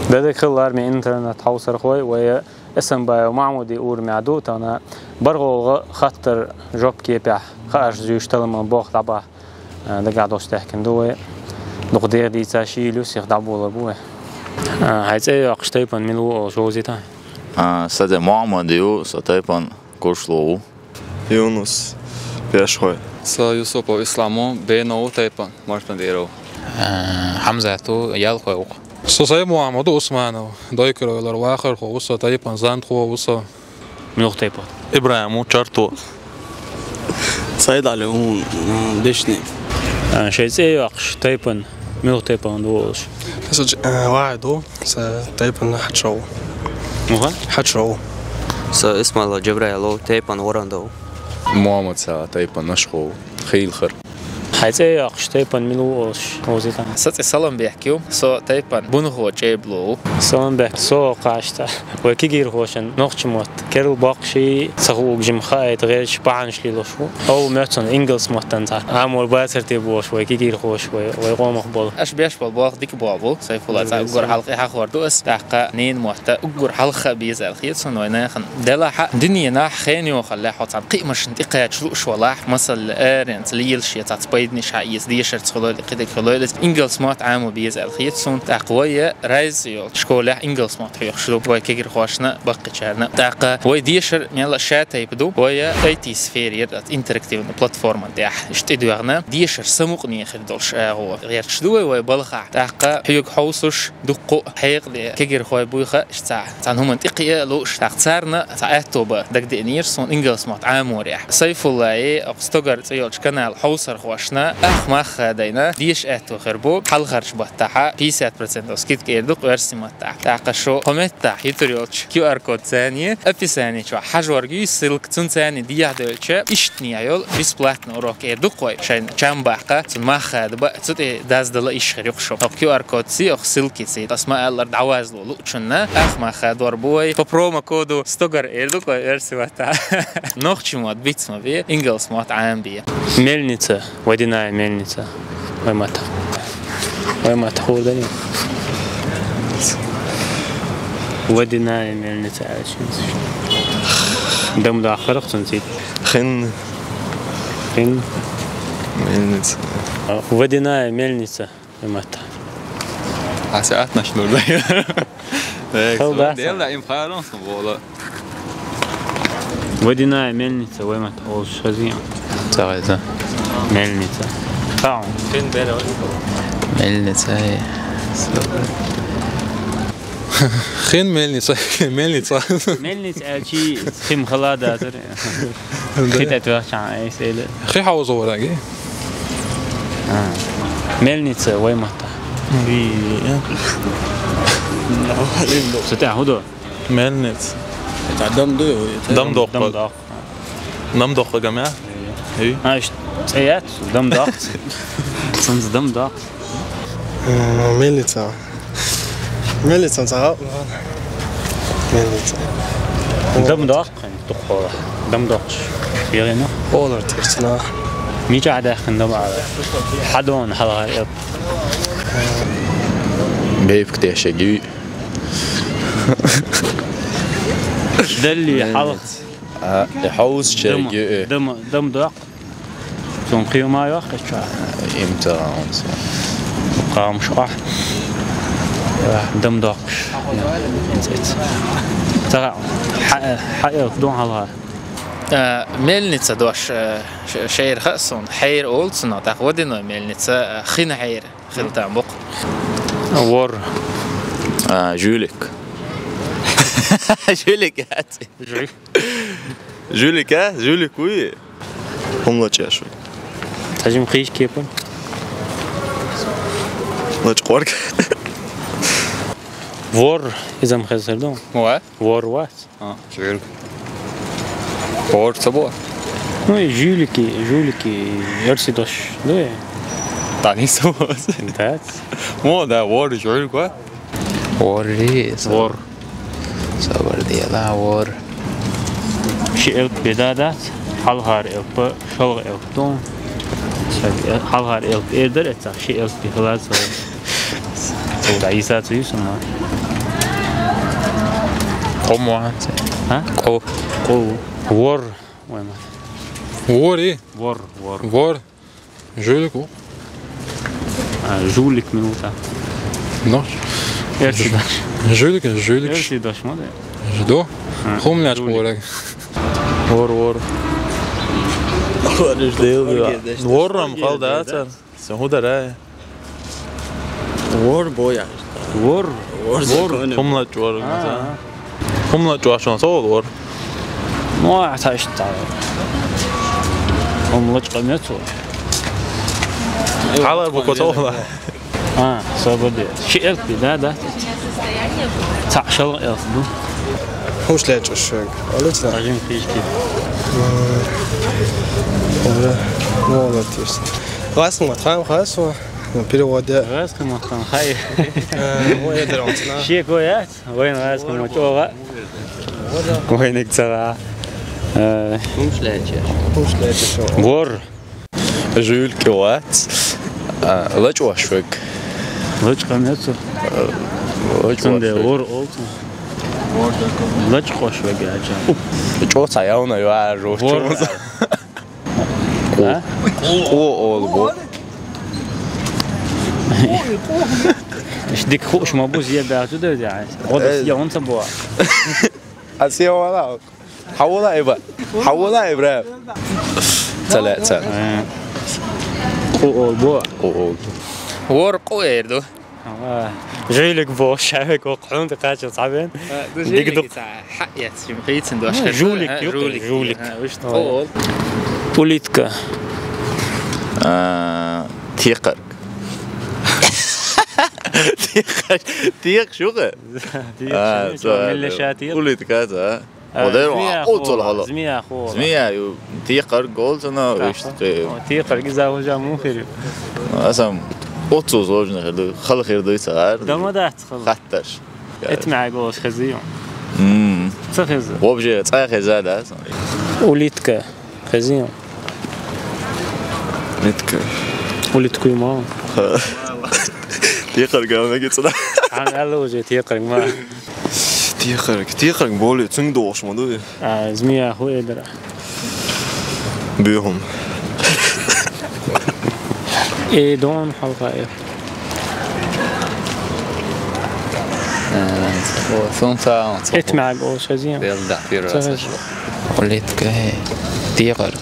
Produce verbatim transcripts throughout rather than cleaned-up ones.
Деррига хиллар ми интернет хьовсархой, вай Эсамбаев Махьмуди урамехь ду, тахана бархӀолгӀа хаттар жоп кепехь хаарш зуьйш талламан боху дӀабахьа, а, дагахь долуш даьхкина ду вай. Дукха деха дийца шийла ю, сиха дӀаболар бу вай. А, хьайн цӀе а йоккхуш, тайпана мила ву олуш вовзийта? А, сан цӀе Мухьаммад ю, со тайпана Куршло ву. Юнус, Пешхой. Со Юсупов Ислам ву, Бено ву, тайпана Мартандиров. А, Хьамзат ву, Ялхой ву-кх. Со Сайф Мухьаммад ву, Усманов, Дойкуройлар, вахархо ву со, тайпана Зандхо ву со. Муьлха тайпа? Ибрахим ву, Чарто. Сайд-Ӏали ву, м, Дешни. А, шайн цӀе а йоккхуш, тайпана, муьлха тайпана ву олуш? Со Дж-, а, Вахьид ву, со тайпана Хьачо ву. Муха? Хьачо ву. Со Исмаилов Джабраил ву, тайпана Воронда ву. Мухьаммад Сала, тайпана Нашхо ву. Хийлахара. Хьайн цӀе а йоккхуш, тайпана мила ву олуш вовзийта? Сан цӀе Саламбек ю, со тайпана Бунхо Чебало ву. Саламбек, со кхачта. Вай кегийрхошна нохчийн мотт керла боккхуш, ца хууш жима хаийта гӀерташ бахьанаш лелош ву. Хьо ву моьтту суна ингалс маттана цхьа Ӏамор бацар те бохуш вай кегийрхоша, вай, вай къомах болу. Аша беш болу болх дика болу бу, Сайфулла, цхьа уггар хьалха и хьахор ду ас. ТӀаккха ненан мотт уггар хьалха а беза аьлла хета суна вай нахана. Делахь а, дуьненахь хенан йохаллехь хьо цхьана кхиамашна тӀекхача лууш валахь, масала, аренца лелаш я цхьацца пайданаш хьаэца, дешарца хуьлийла, кхидерг хуьлийла, ингалс мотт Ӏамо беза аьлла хета суна. ТӀаккха вай я райза йолчу школехь ингалс мотт хьоьхуш ду вай кегийрхошна, баккхийчарна. ТӀаккха вай дешар мелла а ша тайпа ду. Вай я ай ти сфера яра, интерактивный платформа тӀехь иштта тӀедоьгӀна, дешар самукъане хир долуш агӀо гӀерташ ду вай, вай балхахь. ТӀаккха хьоьга хьовсуш, дуккха а хьекъале кегийрхой буй хаьа, иштта цхьа, цхьана хӀуманна тӀекхиа а лууш, тӀаккха царна цхьа аьтто бан дагадеанера суна ингалс мотт Ӏаморехь. Сайфуллай, оцу Стогар цӀе йолчу канал хьовсархошна ах мах хадийна, деша аьтто хир бу, хьалхарчу баттахь пятьдесят процентов скидка эр ду-кх оьрсийн маттахь. ТӀаккха шу кху меттахь юьтур йолчу Q R код царна, описани чохь хьажорг юй ссылка, цунна царна дехьадевлча, иштта нехь йолу бесплатный урок эр ду-кх вай, шайна чам баккха, цунна мах хада бан, цу тӀе даздала йиш хир ю-кх шу. Оха Q R кодций, оха ссылкиций, ас ма-аллара, дӀавазло луучунна, ах мах хадор бу вай, по промокоду Стогар эр ду-кх вай оьрсийн маттахь. Нохчийн мотт биц ма бе, ингалс мотт Ӏамабе. Мельница, водяная мельница. Вай маттахь. Вай маттахь хуур дарий? Водяная мельница аьлча. Дам дахарх цунций. Хин. Хин. Мельница. А, водяная мельница. Вай маттахь. А, се атнаш нур да. Хал да. Дел да им харон сон вола. Водяная мельница, вай маттахь олуш хазийна. Ца вайза. Мельница. Таун. Мельница, э. Хин мельница, мельница. Мельница аьлчи хим хала дазар. Хи тӀе тоьхча айс эли. Хи хьовза вараги. А. Мельница, вай маттахь. М. Цу тӀехь хӀун ду? Мельница. Дам ду, дам доккху. Дам доккху. Дам доккху гамя? Эй. А, ш-, цӀе яц, дам доккху. Цунца дам доккху. М, мельница. Мельница ца гӀа-, мельница. Дам доккху, дукхо. Дам доккхуш. Ягина? Олар тешна. Мича даьккхина дам ала. Хьадон хьалхара эп. Бейпк тешеги. Далли хьалха. А, и хьовзачерг ю и. Дама, дама, дама доккху. Цунна кхио ма йоккху чохь. Имца онца. Кхамаш къахь. Дама доккхуш. Имца, имца. Ца хьа-, хьа-, хьаэлта дон хьалха. А, мельница дош, а, ш-, шайра хаьа суна. Хьейра олу цунах, тӀаккха водяной мельница, а, хин хьейра. Хила там бу-кх. Вор. А, жуьлик. Жуьлик яц. Жуь-, жуьлик, а? Жуьлик вуй? ХӀума лачкъаш вуй. Тажим кхиш кепан. Лачкъорг. Вор, изам хезар ду. Ва? Вор вац. А, жуьлик. Вор ца бо? Ну и жуьлики, жуьлики, оьрсийн дош ду и? Танис вац. Дац. Мо, да, вор, жуьлик ва? Вор ри, со-, вор. Собар дела, вор. Ши элп беда дац, хьалхара элп, шолгӀа элп ду. Ша-, хьалхара элп эр дар эцахь, ши элп бихалац вай. Цо да Ӏийса ца юсу ма. Къо ма вац. А? Къо. Къо. Вор. Вай ма. Вор и? Вор, вор. Вор. Жулик у? А, жулик минута. Наш. Эрси даш. Жулик, жулик. Эрси даш ма да. Ждо. А, хумляч жулик. Вор. Вор, вор. Вор рам хал да, цан. Сен худа рай. Вор боя. Вор. Вор. Вор. Хумлач вор. А. Хумлач вашон сол вор. Ну, а та ишта. Хумлач къамет сол. Хала бу кото вор. А, собаде. Ши элп, да, да. Та шал элп, ну. Хуш лечу шуг. Алыцна. Один фишки. Молодец. Классно, там хорошо. Ну, переводе. Раз кому там хай. Э, ой, это он, да. Ши коят. Вайн раз кому чога. Вайн ик цара. Э, Хуш лечу. Хуш лечу шо. Вор. Жулик вац. А, лач вашвек. Лач къамет сол. Лач вашвек. Вор олт. Лач вашвек ача. Чо ца явна ю а жо. Вор. Чо ца. А? О, о, о, бо. Иш дик хуш ма буз е бяхту да я. О да Э. Я он са бо. А се вала. Хавла иба. Хавла ибра. Цале, цале. Э. О, о, бо. О, о. Вор къо эрду. Ава, жулик бо, шавек бо, къунти къача цабен. Дигдук. Ха, я, сим хицин дош. Жулик, юк, жулик. Ха, виш тол. Улитка. А, тикъар. Тикъар, тикъ шуга. Тикъ, а, шуга, за, милле ша тикъ. Улитка, за. Э, Одер змея о, цол хо, хала. Змея хо. Змея ю, тикъар гол зана, Тикъар. Иште. О, тикъар ги за уже мухир. Асам, о, цо зложно херду, хал херду цар. Дама да хал. Хатташ. Эт ма гол хезион. М. Ца хез. Вообще, ца хеза да. Улитка. Хезион. Улитка. Улитку ма. Тикъар гавна гицна. Ан ало уже тикъар ма. Тикъар, тикъар боли цунг дош ма ду. А, змея ху эдра. Бюхум. Э, дон халха э. Э, о, сон са, сон. Эт ма гол шезион. Бел да, первый раз. Улитка, э, тикъар.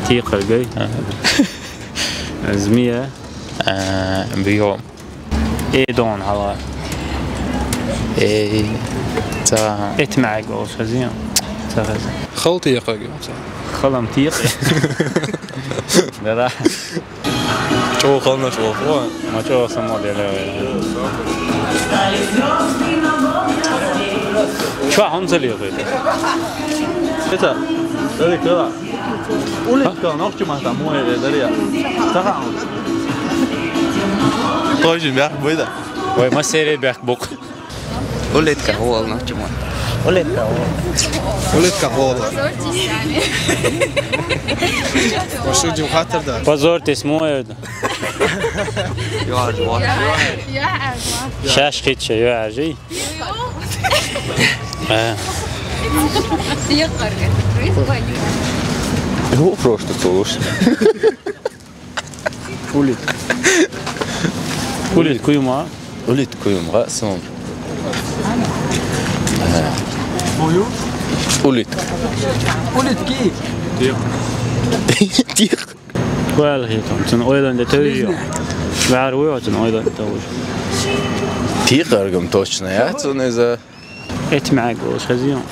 Тикъар гай. Ага. Змея. Э, бюхум. Э, дон хала. Э, ца. Эт ма гол шезион. Ца хез. Хал тикъар гион ца. Халам тикъ. Дара. Чо хална чо хо. Ма чо само дела. Чо хонца лио. Это, это кыла. Улитка нохчу ма там мой дарья. Саха. Тоже бяк бойда. Ой, ма серия бяк бук. Улитка хол нохчу ма. Улитка хол. Улитка хол. Ваши дим хатар да. Позор, ты смоет. Шаш хитча, ё, ажи. Э. Его просто слушай. Улит. Улит куюма. Улит куюма, сон. Улит. Улит ки. Тих. Тих. Квал хитон. Цун ойлан де тойо. Вар уйо цун ойлан де тойо. Тикъар гам точно, я? Цун из-за Эт ма гол шезион.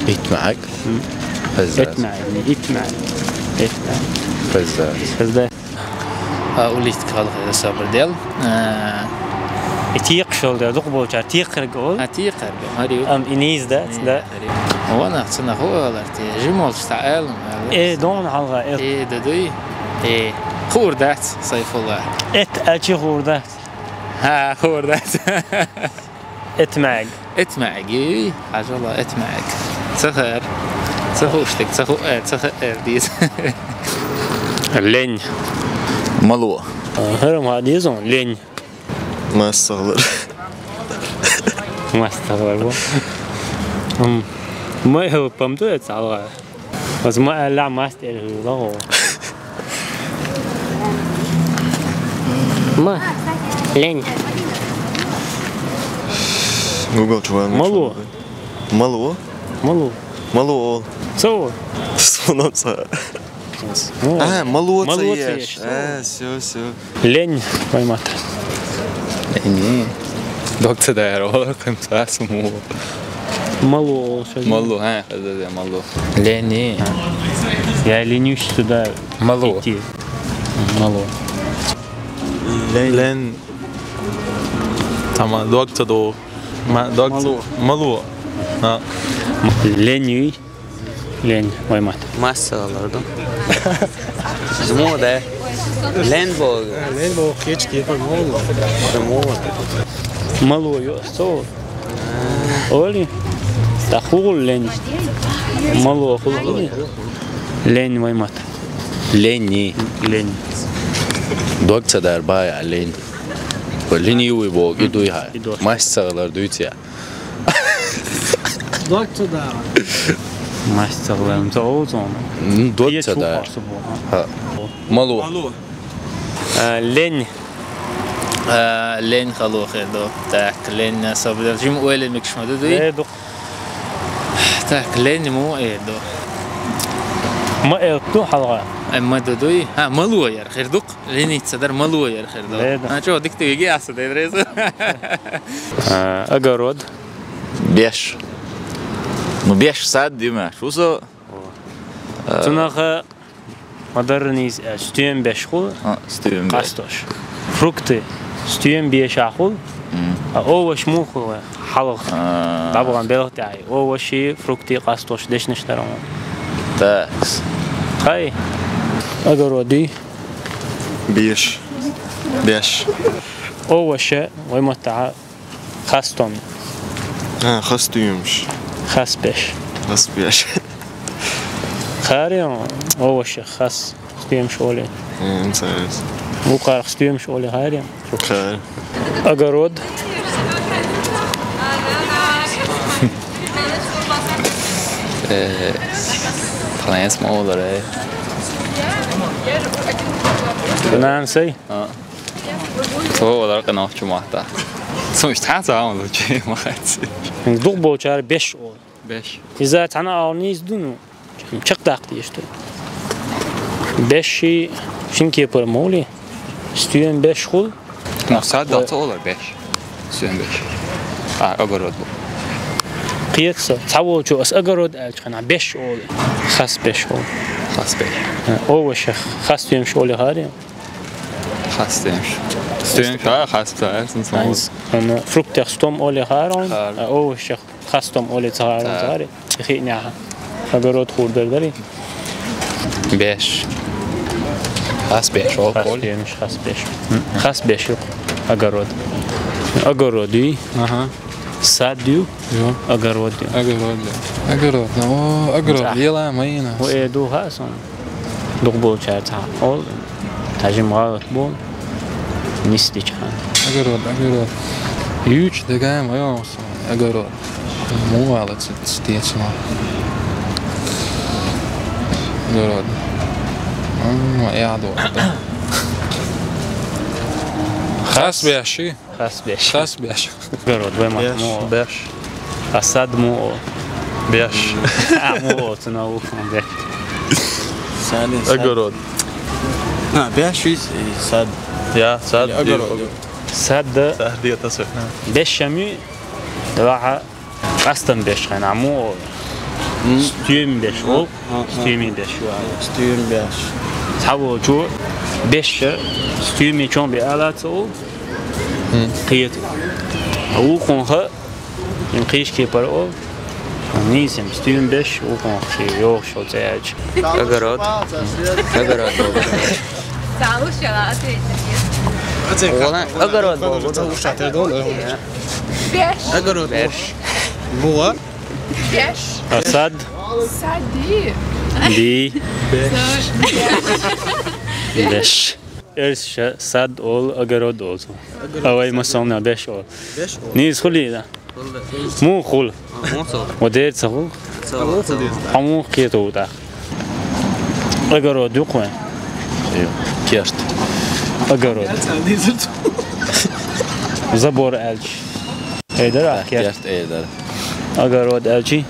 Эт ма. М. Хезда. Эт ма, эт ма. Эт ма. Хезда. Хезда. А, улитка хал хезда сабр дел. А. Э, тикъ шол да, дук болчар, тикъар гол. А, тикъар гол. Хари. Ам иниз да, э, да. Хари. Вана цна хо алар ти. Жимол ста эл. Э, дон халга, э. Э, да дуй. Э, хурдат, Сайфулла. Эт ачи хурдат. Ха, хурдат. Эт ма. Эт ма, эй, хажала, эт ма. Цахар. Цахуштик, цаху, э, цахар, э, диз. Лень. Мало. А, харам хадизон, лень. Мастагълар. Мастагълар бу. М. Ма хӀу памту эцалга. Аз ма аьлла мастер хӀулаго. Ма. Лень. Google чуван. Малу. Малу? Малу. Малу ол. Со. Соном са. О. А, малу Малу ца ца еш. еш. А, всё, всё. Лень поймат. Лени. Доктор да яро, кем са суму. Малу ол шо. Малу, а, да, да, малу. Лени. Я ленюсь туда Малу. идти. Малу. Лен. Лен. Таман, доктор да. Ма-, доктор. Малу. Малу. А. Ленюй. Лень, ваймат. Массалар да. Зму да. Лен бол. Лен бол, кечки, по-моему. Зму. Малу ё, со. Оли. Та хул лень. Малу хул. Лень, ваймат. Лени. Лень. Доктор дар бай, а лень. Ленивый бол, идуй ха. Идуй. Массалар дуйция. Доктор да. Массалар, со ол сон. М, доктор да. Ха. Малу. Малу. А, лень. А, лень халу хедо. Так, лень особенно. Жим ойле микшма ду дуй. Э, дук. Так, лень му эдо. Ма элту халга. Э, ма ду дуй. А, малу яр хердук. Лениться дар малу яр хердо. Э, да. А, чё, дик тиги аса дед реза. А, огород. Беш. Ну, беш сад, дима. Шусо. О. Цунаха модерниз, э, стюем беш хул. А, стюем беш. Къастош. Фрукты. Стюем беш хул. М. А овощ му хул, халых. А. Дабган белых тяй. Овощи, фрукты, къастош, дешнеш дарам. Так. Хай. Огороды. Беш. Беш. Овощи, ваймат та Хас том. А, хас тюемш. Хас беш. Хас беш. Харин овощи хас тюемш оли. М, интересно. Бу къарх тюемш оли харин. Хар. Огород. Э, танес ма олар, э. Нан сей? А. О, олар къинохчу мата. Сумиш тан сааму чи махаци. Дух болчар беш ол. Беш. Иза тана алниз дуну. Чакдак деште. Беши шинке пар моли. Стюен беш хул. Ну, сад да олар беш. Стюен беш. А, огород бу. Къиетса, цаволчу ас огород алчхана беш ол. Хас беш ол. Хас беш. Овощи хас тюемш оли хари. Хас тюемш. Тюемш, а, хас тюемш. Ана фруктех стом оли харон, овощех хас том оли царон цари. Хиня. Огород хурдар дари. Беш. Хас беш, о, хас тюемш, хас беш. Хас беш огород. Огороди. Ага. Сад ю, огород ю. Огород ю. Огород, ну, огород, ела майна. О, э, ду хасон. Дух болчар та. Ол тажим гават бол. Нисти чхан. Огород, огород. Юч дагам айомсон. Огород. Муала цитецма. Огород. М, я ду. Хас беши. Хас беш. Хас беш. Город, вай ма. Беш. Беш. Асад му. Беш. А, му, цена у, беш. Сад, сад. Огород. А, беш из, и сад. Я, сад. Или огород. Сад, да. Сад, я, та сой. Беш шами, два Къастам беш хана, аму стюем беш ол, стюеми беш. Стюем беш. Цавол чу беш, стюеми чон бе алац ол. Къиет. Ухун ха, им къиш ке пар ол. Нисем стюем беш, ухун хи, ёх, шо цяч. Огород. Огород. Залушала ответить. Ола огород бол. Беш. Огород. Беш. Буга. Беш. Асад. Сади. Ди. Беш. Беш. Эрс ша сад ол, огород ол. Авай масална беш ол. Беш ол. Низ хули да. Муха хуьлу? Ва дера ца хуьлу? Хьо муха кхетаву тӀаккха? Огород ю-кх вайн? Ю. Керт. Огород. Забор аьлча. Эр дара, а, керт? Керт эр дара. Огород аьлча?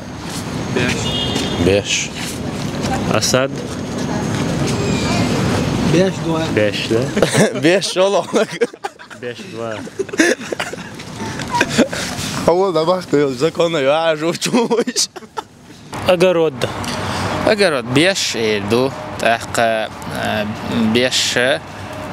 Беш. А сад? Беш, да. Беш, да? Беш, шолгӀа. Беш, да. Хьо вала дӀабахка йолчу законна юьхьӀаьржо чу вуйш. Огород. Огород беш эр ду. ТӀаккха, а, беш,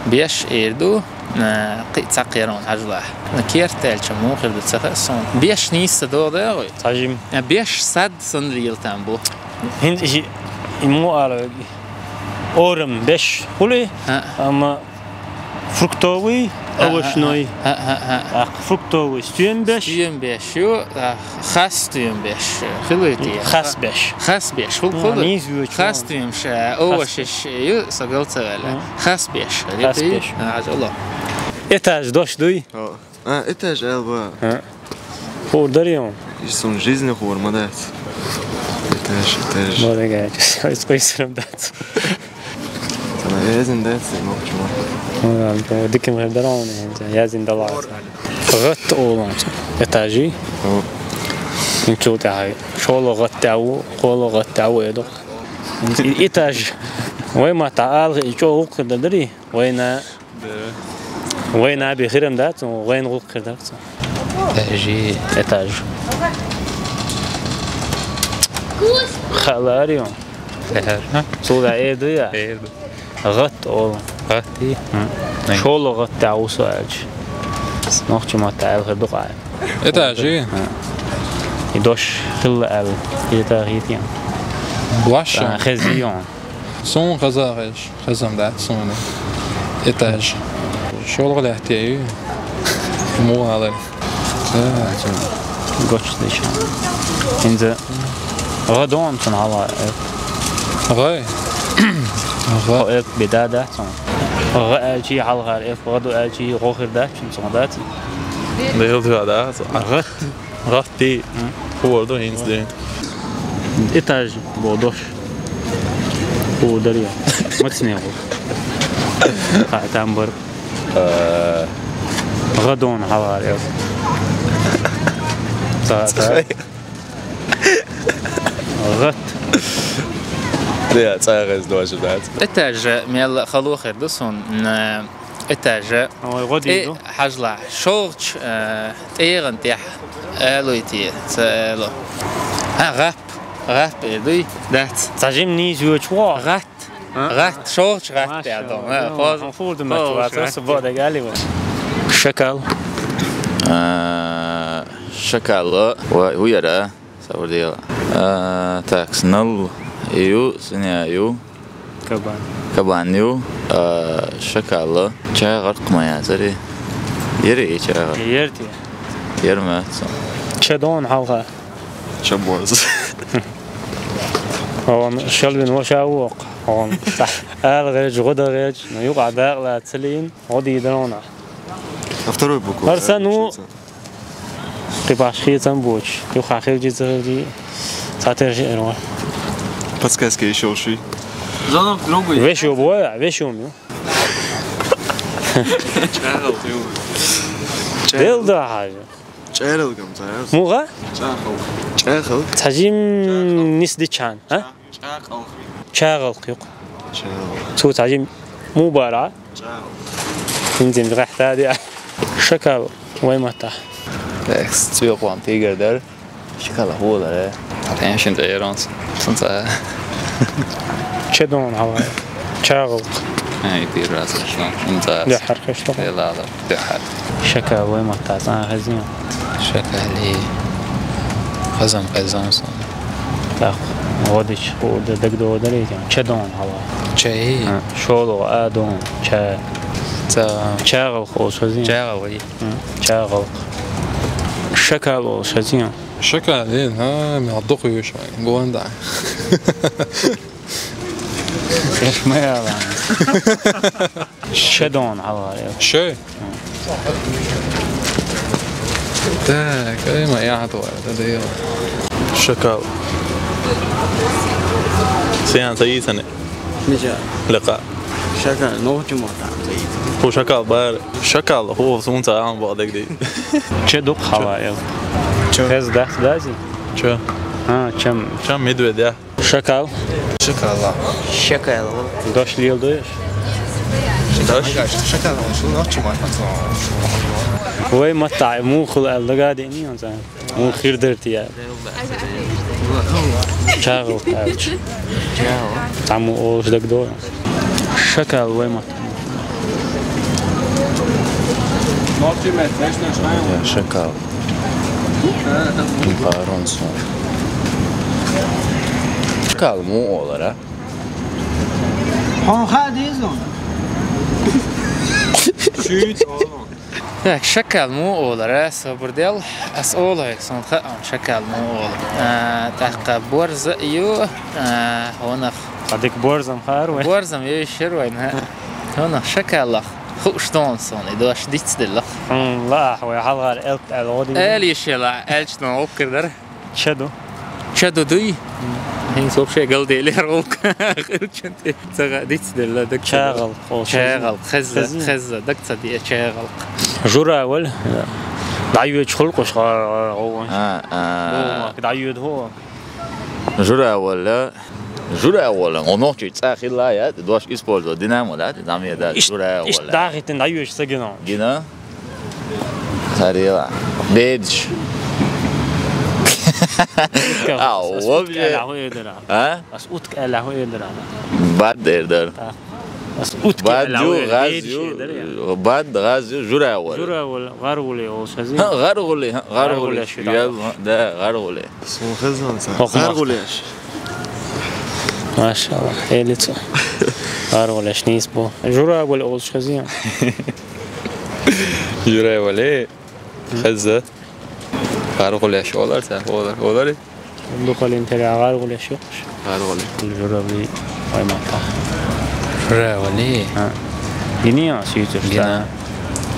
беш эр ду. А, кхин а цхьа кхерон хьажалахь. Керт аьлча муха хир ду ца хаьа суна. Беш нийса ца догӀу дагӀой? Цхьа жим. А, беш сад санна лела там бу. ХӀинца и, и муха ала вега? Орам беш хуьлий, а, амма фруктовый, а, овощной. А, а, а, а. ТӀаккха фруктовый стоьмаш беш. Стоьмаш беш ю, а, хас стоьмаш беш. Хилуьйтий? Хас беш. Хас беш. Хул, а, хул. Нийса воьдуш. Хас стоьмаш, а, овощаш ю, со гал ца ваьлла. А. Хас беш. Хас беш. А, хьажал. Этаж дош дуй? О. А, этаж аьлла. А. Хуур дарий хьуна? Иза суна жизни хуур ма дац. Этаж, этаж. Ма дагахь, иза къийсар-м дац. Цхьана яздина дац, и мохчу ма. Ма, дика ма хир дара хьуна, хӀинца яздина далахь. ГӀатта олу цунах. Этажи? О. ХӀинцул тӀаьхьа шолгӀа гӀатта тӀехь ву, кхоалгӀа гӀатта тӀехь ву, э, дукха. Этаж. Вай маттахь ала хиъча чӀогӀа гӀуллакх хир дан дарий? Вайна Да. Вайна бен хир-м дац, вайна гӀуллакх хир дац. Этажи. Этаж. Хала арий хьуна? Этаж, а? Цул тӀаьхьа эр ду я? Эр ду. ГӀатта олу. ГӀатта? М. Ай. ШолгӀа гӀатта тӀехь ву со аьлча. Нохчийн маттахь аьлла хир ду-кх. Этажи? М. И дош хилла аьлла. Хета, хетий хьуна? Баш. А, хезий хьуна? Суна хеза хезаш. Хезна дац суна. Этаж. ШолгӀа лаьтта ю. Муха алар. Да. Гочдеш. ХӀинца гӀа ду-кх цунах хьалха, э? ГӀа? ГӀа. Хьо, э, беда дац цунах. ГӀа аьлча хьалхара, э, гӀа ду аьлча гӀо хир дац цунах, дац? Дел ду дац. ГӀатта. ГӀатта. М. Хуур ду хӀинца де. Этаж боху дош. Хуур дарий? Мацане хуур. Хаа там бар. Э. ГӀа ду-кх хьалхара, э. Ца, ца. ГӀатта. Де, цӀа хеза дош дац. Этаж мел хала хир ду суна. Этажа. Ой, гӀо дийр ду. Э, хьажалахь, шолгӀачу, э, тӀегӀан тӀехь алуьйтий, ца алу. А, гӀап. ГӀап эр дуй? Дац. Цхьа жимма нийса воьдуш ву? ГӀат. А? ГӀат, шолгӀачу гӀат тӀехь ду. Машалла. А, хоза. Хьо фу ду моьттуш вац, аса бо дага али вац. Шакал. А, шакал, ва, хӀу яра? Сабар дела. А, так, нал ю, свинья ю. Кабан. Кабан ю, а, шакал. ЧагӀар-кх ма яцара. Яра и чагӀар? Яра те. Яра ма яц. Ча ду-кх хьалха? Ча борз. Хьуна шалвин ваша воккха. Хьуна ала гӀерташ, гӀо дан гӀерташ, ну, юкъахь дакъа лаца ца лиъна, гӀо дийр дара хьуна. А второй буква? ХӀара санна ву. Кхин башха хетам боцуш. Юха хилчи ца хилчи. Цхьатерра шиъ эр вара. Подсказка ещё ши. Звонок другу. Вешио бу, вешио ю. ЧӀагӀалкх ю. Дел да хьажа. ЧӀагӀалкхам ца яц. Муха? ЧӀагӀалкх. ЧӀагӀалкх. Цхьа жимма нис дичан, а? ЧӀагӀалкх. ЧӀагӀалкх ю-кх. ЧӀагӀалкх. Цу цхьа жимма муха бара? ЧӀагӀалкх. ХӀинца-м гӀехтади. Шакал вай маттахь. Экс, цӀоькъам тигр дара. Шакал хӀу дара? Тхьа тӀе шин тӀе яронца. Сан ца. Ча ду-кх хьалха? ЧагӀалкх. Ай, пир раз шла. Сан ца. Дуьххьара хиш ду-кх. Ла, ла, дуьххьара. Шакал вай маттахь цӀа хезий? Шакали. Хазам, хазам сан. Так, гӀо дича, хӀу дан дагадогӀу дарий те? Ча ду-кх хьалха? Чай? А, шолгӀа а ду-кх, ча. Ца. ЧагӀалкх олуш хезий? ЧагӀалкх. М, чагӀалкх. Шакал олуш хезий? Шакал, э, а, мел дукха юьйш вайн, гонда. Эш ма яла. Ши ду-кх хьалха, э. Ши? М. Так, ай, ма яхьа тхо, да, да, йо. Шакал. Сян ца йийсане. Мича. Лекха. Шакал, нохча маттахь ца йийсане. Ху шакал бар. Шакал, ху сунца ам бо дегди. Че дукха хала эл. Че. Хез дас дази? Че. А, чем. Чем медведя. Шакал. Шакала. Шакала. Дош лел доеш? Дош? Шакала, шу нохча маттахь. Вай маттахь муха хул аьлла дагадеъний хьуна цхьа? Муха хир дара те аьлла. ЧагӀал аьлча. Цхьаммо олуш дагадогӀий? Шакала вай маттахь. Я шакал. Муха хӀара суна. Шакал муха олара? Хьо хаа деза? Шуьйца олу. Так, шакал муха олара, собар дел, ас олу хьоьга, суна хаьа, шакал муха олу. А, тӀаккха борз а ю, а, хьонах. А дика борз-м хаар вай? Борз-м ю, йиш яра вайна. Хьонах шакалах. Хууш ду суна, и дош дицделла. Хм, лаахь вай хьалхара элп аьлла гӀо дийна. Аьлла йиш яла, аьлча ду гӀуллакх дара. Чаду. Чаду дуй? ХӀинца вообще галделира гӀуллакх. Хилчун тӀе цагӀа дицделла, даг ца де. ЧагӀалкх олу. ЧагӀалкх, хеза, хеза. Хеза, даг ца де, чагӀалкх. Журавль. ДӀайоьдуш хуьлу кхуш гӀар-, гӀар-, гӀо ван. А, а. Боху мах, дӀайоьду хӀо. Журавль, а? Журавль, оно чуть цӀа хилла, я, дош использовать дина ма дац, там я, да, иш-, журавль. Иш дагӀиттина дӀайоьдуш ца гина. Гина? Харила. Бедиш. А, вообще. Аьлла хӀу эдара. А? Ас утка аьлла хӀу эдара. Бад эр дар. Ас утка аьлла хӀу эдара. Бад ю, гӀаз ю, бад гӀаз ю, журавль. Журавль, гӀаргӀуле олуш хезий? ХӀа, гӀаргӀуле, хӀа, гӀаргӀуле. ГӀаргӀуле шу, да, гӀаргӀуле. Сун хезан сан. ГӀаргӀулеш. Машалла, элица. ГӀаргӀулеш нийса бу. Журавль олуш хезий? Журавль. Хеза. ГӀаргӀулеш олар сан, олар, олар. Дукхалин тера гӀаргӀулеш юкъуш. ГӀаргӀуле. Журавли вай маттахь. Журавли? А. Гиний ас юьйцурш? Гина.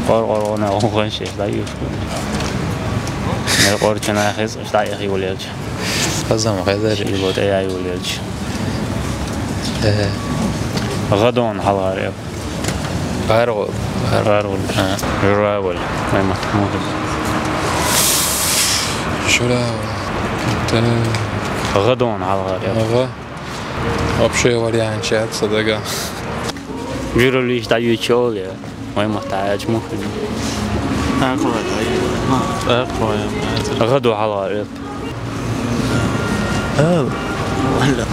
ГӀор-гӀор гӀо нах гӀо ханшеш дӀаюьйцуш. Мел къорчу нах хеза, аш дӀа эхь йолаелча. Хазам хезар. Шийло тӀе яй йолаелча. Э. ГӀадон хьалгӀар эв. ГӀаргӀу-, гӀаргӀу-, а, журавль. Вай маттахь муха ду? Журавль. ГӀадон хьалгӀар. ГӀа. Вообще вариант яц сан дагахь. Журавлеш дӀаюьйцуш олу я. Вай маттахь аьлча муха ду? ТӀаккха вай дӀаюьйцу. ТӀаккха вай. ГӀадо хьалгӀар эв. Ау. Валла.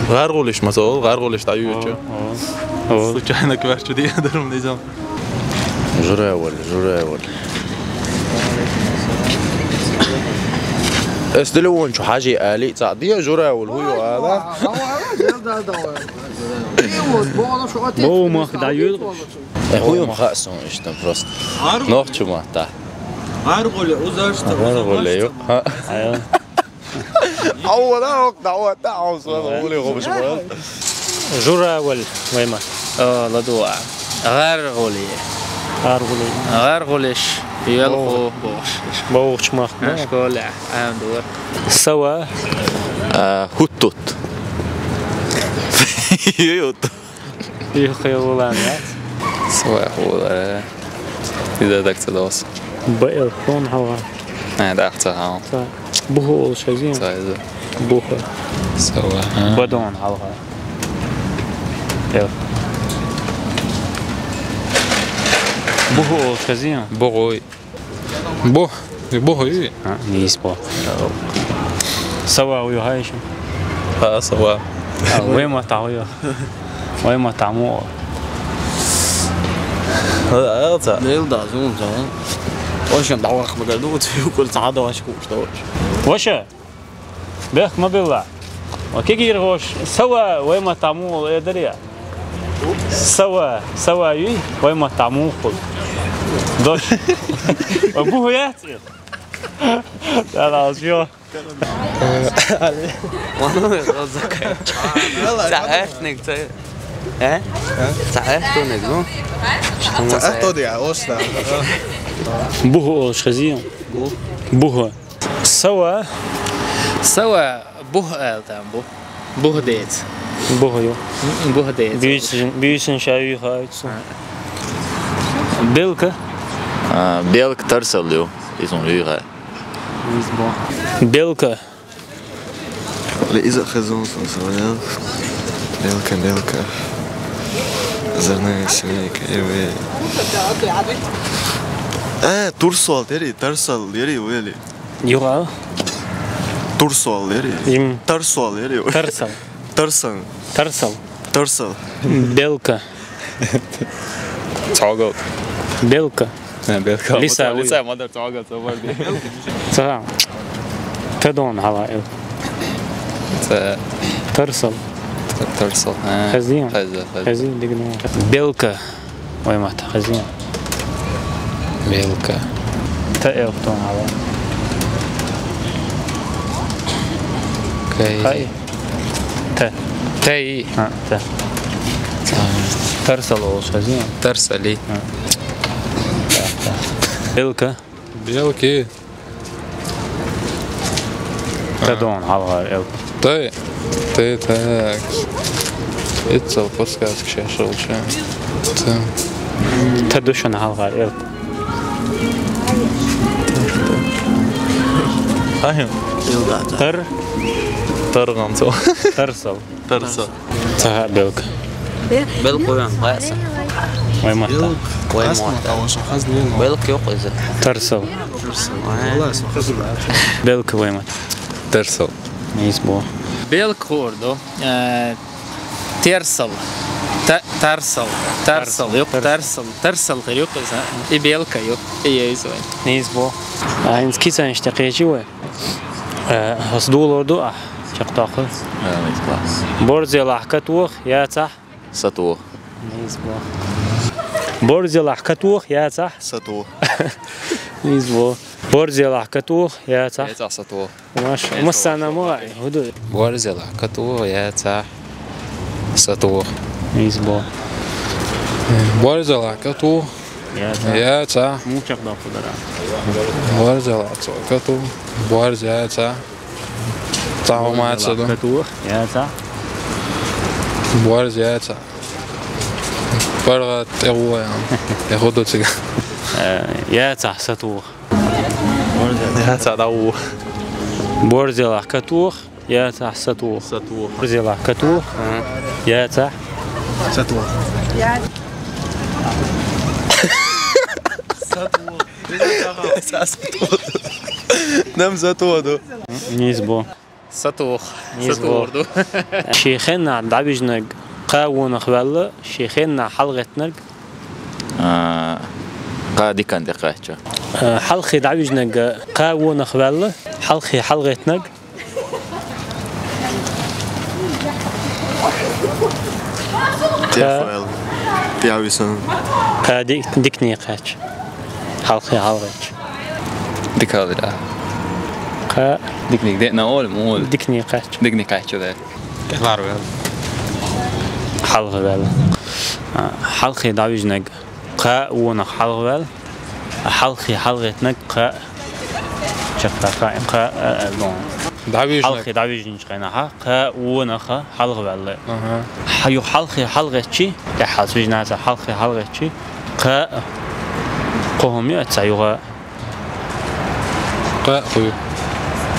ГӀаргӀулеш ма ца олу, гӀаргӀулеш дӀаюьйцуш. О, о. О. Случайно кварчу диадарум низам. Журавль, журавль. Ас телефон чу хьажий али, цхьаъ де журавль хӀу ю ала. Бо мах дӀаюьйцуш. Э, хӀу ю хаьа суна иштта просто. Нохча маттахь. ГӀаргӀуле, узашта. ГӀаргӀуле ю. Ха. Ай. Хьо вара хӀокху дӀа а ватта, хьо сона гӀуле гӀобуш вара. Журавль вай ма. О, ладугӀа. ГӀаргӀуле. ГӀаргӀуле. ГӀаргӀулеш. Ялхо бохуш. Бохучу мах. Школе. Ам дур. Сава. А, хӀуттут. Ю-ю. Юххе волан яц. Сава хӀула. Иза даг ца дос. Б Л хон хьалха. А, да, ца хьал. Ца. Буху олуш хезий? Ца иза. Буху. Сава, а. Бадон хьалха. Эл. Буху олуш хезий? Бухуй. Бу, и бу хӀуй? А, нийса бу. Сава хӀу ю хьайша? ХӀа, сава. А, вай маттахь хӀу ю? Вай маттахь муха? ХӀа, а, ца. Лел да, зун ца. Ваша дӀавахмагар ду, цу юкъара цхьа дӀаваш хууш дӀаваш. Ваша? Бехк ма билла. Ва кегийрхош, сава вай маттахь муха олу эдар я? Сава, сава юй, вай маттахь муха хуьлу? Дош. Ва буху яц иза? Далалш йо. Ца аьртниг ца. Э? Цхьа э тунег, ну? Цхьа э тоди, а, оста. Бух олуш хезий? Бух. Бух. Сава. Сава бух аьлла там бу. Бух деца. Бух ю. М, бух деца. Буьйсан, буьйсан ша юьйхьа ю цо. А. Белка. А, белка тарсал ю. Иза юьйхьа. Иза бу. Белка. Иза хезон сан сава. Белка, белка. Озорная семейка, э, вы. Э, турсал, тери, тарсал, ери, вели. Юха. Турсал, ери. Им. Тарсал, ери. Тарсал. Тарсан. Тарсал. Тарсал. Белка. Цогал. Белка. Э, белка. Лиса, лиса, мадар цогал, цогал. Ца. Та дон хьала эл. Ца. Тарсал. Тарсал. А. Хазин. Хаза, хаза. Хазин дигну. Белка. Вай мат, хазин. Белка. Та эл тон хьала. Кай. Кай. Та. Тай. А, та. Тарсал олуш хазин. Тарсали. А. Белка. Белки. Та дон хьалхара эл. Тай. Тай, так. Иццал подсказка шаьш волча. Та. Та ду шуна хьалхара эл. Ахин. Тар. Тарган цо. Тарсал. Тарса. Цхьа белка. Белка вен, вайса. Вай матта. Вай матта. Белка юкъа иза. Тарсал. Белка вай матта. Тарсал. Иза бу. Белка хурду. Э, терсал. Та-, тарсал. Тарсал. Юкъа тарсал. Тарсал хир юкъа иза. И белка юкъа. И иза вай. Иза бу. А, инс кисанш текечи вай. Э, хас дулор ду, а, чакътакъу. Э, класс. Борзелахь катох, яцахь? Сатох. Низ бо. Борзелахь катох, яцахь? Сатох. Низ бо. Борзелахь катох, яцахь? Яцахь сатох. Маш, массана мо, худа. Борзелахь катох, яцахь? Сатох. Низ бо. Борзелахь катох. Яцахь. Яцахь. Мучак да худара. Борзелахь катох. Борзелахь. Цхьа хӀума ца ду. Катух, яцахь. Борз яцахь. ПаргӀат тӀе гӀо ян. Я худу цига. Э, яцахь сатух. Яцахь дӀагӀо. Борзелахь катух, яцахь сатух. Сатух. Борзелахь катух, яцахь. Сатух. Сатух. Нам затоду. Низ бо. Сатух. Низ бо. Сатух ду. Шен хеннахь дӀавижнарг кхаа вонах ваьлла, шен хеннахь хьалагӀеттинарг. А, кхаа дикан тӀе кхаьчча. Э, хьалхе дӀавижнарг кхаа вонах ваьлла, хьалхе хьалагӀеттинарг. Тефайл. Тявисан. Кхаа ди-, дикане кхаьчча. Хьалхе хьалагӀеттача. Дикалира. Кхаа. Дикане де-, на оле, мо оле. Дикане кхаьчча. Дикане кхаьчча да. Тефарвел. ХьалхагӀваьлла. А, хьалхе дӀавижнарг. Кхаа вонах хьалхагӀваьлла. Хьалхе хьалагӀеттинарг кхаа. Чаккха кхаа, кхаа, а, а, дон. ДӀавижнарг. Хьалхе дӀавижнача хенахь, кхаа вонах хьалагӀваьлла. Аха. Хьа-, юха хьалхе хьалагӀеттача, тӀехьа вижнача хьалхе хьалагӀеттача, кхаа. Кхо хӀума ю цхьа юха. Кхаа хӀу ю.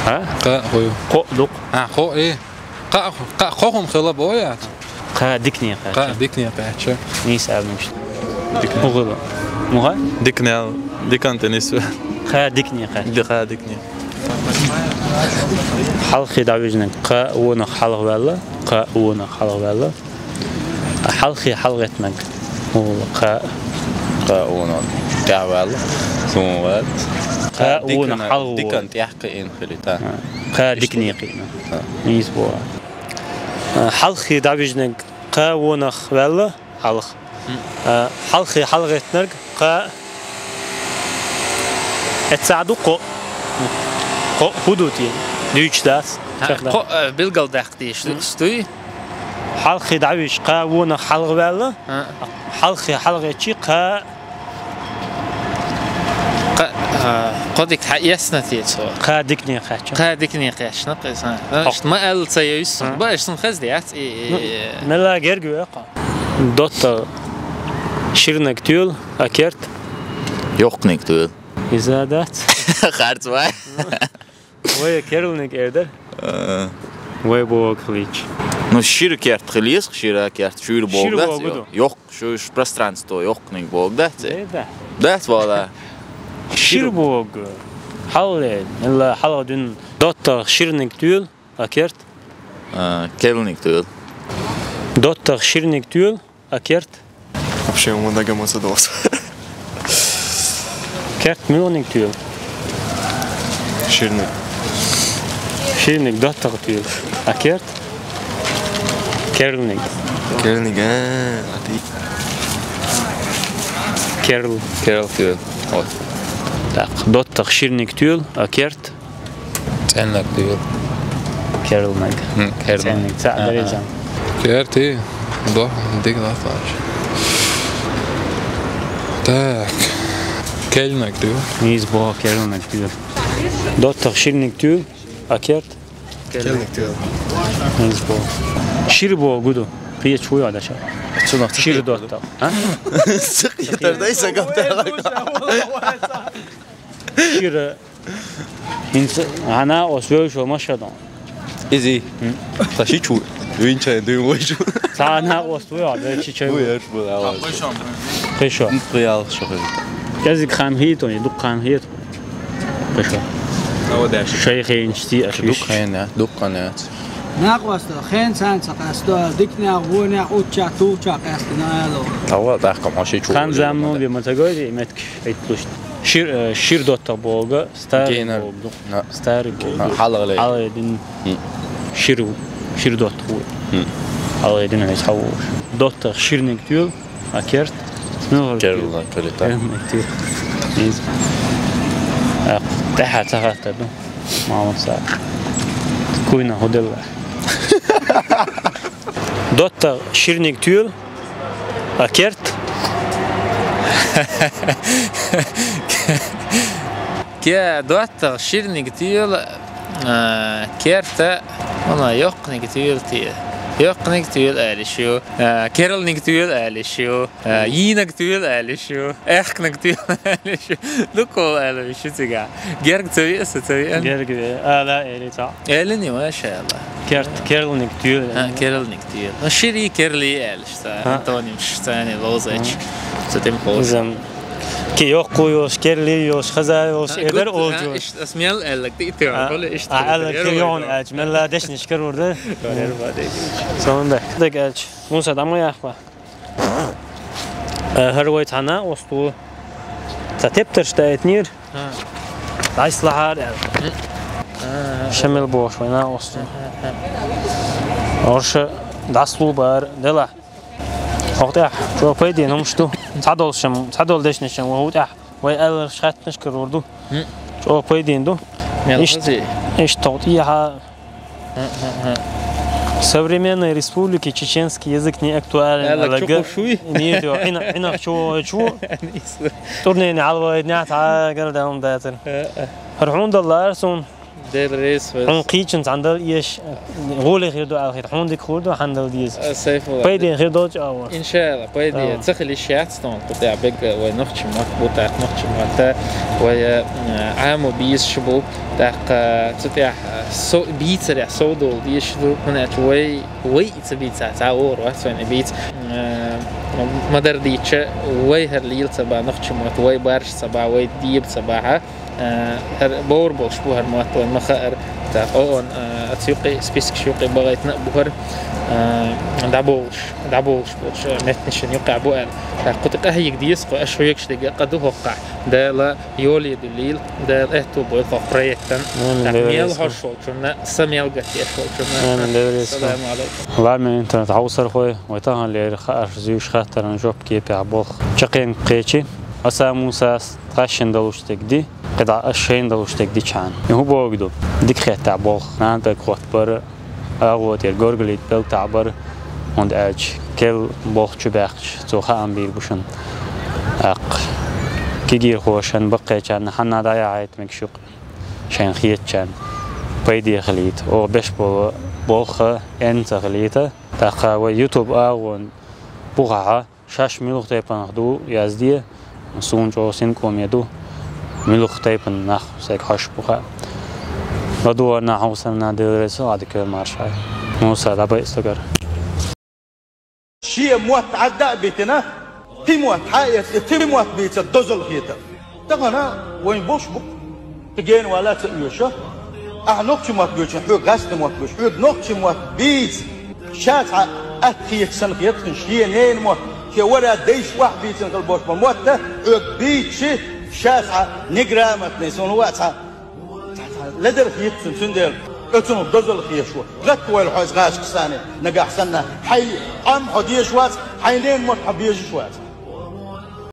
А? Кхаа хӀу ю. Кхо дукха. А, кхо, э. Кхаа, кхаа, кхо хӀума хила бо яц? Кхаа дикане кхаьчча. Кхаа дикане кхаьчча. Нийса аьлла нуьш. Дикане. ХӀу хила. Муха? Дикане ал-, дикан тӀе нисве. Кхаа дикане кхаьчча. Ди-, кхаа дикане. Хьалхе дӀавижнарг кхаа вонах хьалагӀваьлла, кхаа вонах хьалагӀваьлла. Хьалхе хьалагӀеттинарг. ХӀу кхаа. Кхаа вонах тӀехьаваьлла. Сун вац. Кхаа вонах хьалагӀваьлла. Дикан тӀехь кхиъна хили та. Кхаа дикане кхиъна. Нийса бо. Хьалхе дӀавижнарг кхаа вонах ваьлла, хьалха. Хьалхе хьалагӀеттинарг кхаа. Эццахь ду кхо. Кхо хӀу ду те? Дуьйцуш дац. Кхо, э, билгалдаккха дезаш ду, стуй? Хьалххе дӀавижа кхаь вонах хьалхаваьлла. А. Хьалххе хьалхавеча кхаь. Кхаь, а, кхо дика хьаэцна те цо? Кхаь дикане кхаьчна. Кхаь дикане кхаьчна, кхы сан. Хо. Иштта ма аьлла ца йойс. А. Ба, иштта сан хаза яц, и, и, Ну, и. Мелла герга ве кхо. ДоттагӀа ширниг тоьла, а керта? Йоккханиг тоьла. Иза дац. Харц вай. Вай керланиг эр дар. Э. Вай богӀ хилча. Ну, шира керта хила еза, шира керта, шура богӀ дац. Шира богӀ ду. Йоккха, шу, шу пространство, йоккханиг богӀ дац. Э, да. Дац, вала. Шира богӀ. Хьалле, илла хьалха дуьйна. ДоттагӀа ширниг тоьла, а керта? Э, керланиг тоьла. ДоттагӀа ширниг тоьла, а керта? Вообще, ма дагамаца доса. Керта муьлханиг тоьла? Ширниг. Ширниг доттагӀа тоьла. А керта? Керланиг. Керланиг, а, а ты? Керл. Керл тоьла. Вот. Так, доттагӀа ширниг тоьла, а керта? ЦӀенниг тоьла. Керланиг. М, керланиг. ЦӀенниг, цаӀ Ага. дерезан. Керта, до, дик, да, значит. Так. Керланиг тоьла. Нийса богӀ, керланиг тоьла. ДоттагӀа ширниг тоьла, а керта? Керланиг тоьла. Нийса богӀ. Шира богӀ гу ду? Кхеташ вуй хьо, Даша? Цунах ца Шира кхетар ду. ДоттагӀа. А? Ца кхетар дай са гап тала. Шира ХӀинца гьана ос вевшо машадон. Изи. М. Та ши чу. Винчай дуй вой чу. Цана ос вой, а, да, чи чай. Вой, аш бу, а, ва. Кхы шо. М, кхыял шо хи. Язик хан хитон, дук хан хит. Кхы шо. Ава даш. Шай хин чти, а, Дук шиш. Хин, а, дук хан, а. Накъоста, хен цан ца къасто, дикня, воня, уча, туча къаста, на, ало. Ава, дахкам, а, ши чу. Хан замно, ви ма тагой, меткш, айт площадь. Шир, э, шир доттагӀа богӀ, старый Гейнер. богӀ ду. На. Старый богӀ На, ду. хьалхале. Хьалхале дин. М. Шир, шир доттагӀа. М. Хьалхале дин хьайс хьавуш. ДоттагӀа ширниг тоьла, а керта? Ну, Керла, калита. Керла тоьла. Из. А, тӀехьа ца хаттар ду. Мама са. Куйна худела. ДоттагӀа ширниг тоьла, а керта? Ке, доттагӀа ширниг тоьла, а, керта, вона йоккханиг тоьла те. Йоккханиг тоьла аьле шу, а, керланиг тоьла аьле шу, а, йийниг тоьла аьле шу, аьхкниг тоьла аьле шу. Дукха аьле шу цига. Герга ца веса, ца веа? Герга ве, ала эли ца. Элини, машалла. Керт, керланиг тоьла. А, керланиг тоьла. Ну, шири керли аьле шу, Ха. антонимаш цани лозач. Ха. Цу тем хос. Зам. Ки йоккху йолаш, керли йолаш, хаза йолаш, А, эдар гуд, олж а, йолаш. иш-, ас мел аьллаг, ти тем, А, холи ишта а, аьллаг, ки йон аьлч, мелла дешниш карур да. Сонда. Даг аьлч. Муса, дама яхва. Э, хӀара вай цхьана осту. Ца тептарш даитнир. А. ДӀайслахьар аьлла. А. Шамил бош вай на осту. А, а, а. Орша дӀаслу бар дела. Охтя, чо пайдин умшту. Цадол шам, цадол дешни шам, ва утя. Вай аьллар шхаттнаш карур ду. М. Чо пайдин ду. Мел Ишт, хази. ишт тохтия. Современной республике чеченский язык не актуален. Аьлла, Аьлла, чу га-, хушуй? Нет, ё, ина, ина чу, чу. Турнени алва идня та гар даун датан. Э, э. Хар хун даллар сун. Дер рейс вес. Хун кийчин цандал еш, гули хирду ал хир, хун дик хурду хандал диз. Э, сейф вала. Пайдин хирдоч ава. Иншалла, пайди. Ава. Цахили шац тон, кутя бег, вай нохчи мат, бутак нохчи мат, вай, э, аму бис шубу. Так, э, цутя, э, со-, бийцаря, содол, диш ду, хунать вай, вай ица бийца, ца ор, ва, сойна бийц. Э, мадар дича, вай хар лил ца ба, нохчи мат, вай барш ца ба, вай диб ца ба, ха. Э, хар бор болш бу хар мат, вай маха ар. Так, о, он, э, ацюкъи, список шукъи багайтна бу хар, э, даболш, даболш болш, э, метнишин юкъа бу ар. Так, кутык ахьик дис, ко ашуекш дега, къаду хокка. Дела, Йоли дулил, да, эхту бой хох проектан. Амин, Так, Девлес мел хой. Хошол чунна, са мел гати эшол чунна. Амин, Девлес хой. Салам алейкум. Ламен интернет хавсар хой, вай тахан лер хар зюш хаттаран жоп кепя болх. Чакъен кечи, аса Муса тхашин далуш тегди, къида ашен далуш тегди чан. Ху богду, дик хетта болх, нан пек хот бар, агъот ер горглит пел та бар, ХӀунда аьлча кел болх чу баьккхача, цо хаам бийр бу шуна. ТӀаккха кегийрхошна, баккхийчарна хьанна дӀаяхьийта мегаш ю-кх шайна хетачарна пайде хилийта. Оха беш болу болх энна ца хилийта. ТӀаккха вай YouTube агӀон бухахьа шаьш муьлха тайпанах ду язде, суна чӀогӀа синкъоме ду, муьлха тайпана нах сайга хьожуш бу хаьа. ЛадугӀарна, хьовсарна Дела реза хуьлда, Ӏадика марша. Муса, дӀабайа стагара. Шен мотт Ӏадда а битина, кхин мотт хьаэца, и кхин мотт бийцар дозалла хетар. Тахана вайн болуш бу-кх. Кхин гена вала ца оьшу. Ахьа нохчийн мотт буьйцу, хьоьга гӀаьстина мотт буьйцу, хьоьга нохчийн мотт бийца. Ша цхьа атта хеташ санна хета шуна, шен ненан мотт, шен вара дайша охьабийцина хила болуш болу мотт а хьоьга бийцича, ша цхьа неграмотный, суна вац цхьа, цхьа, цхьа ледара хета шуна, цундела оцунах дозалла хета шу. ГӀаттавойла хьо иза гӀашкхашца, нагахь санна хьайн къам хьо дезаш вац, хьайн ненан мотт хьо безаш вац.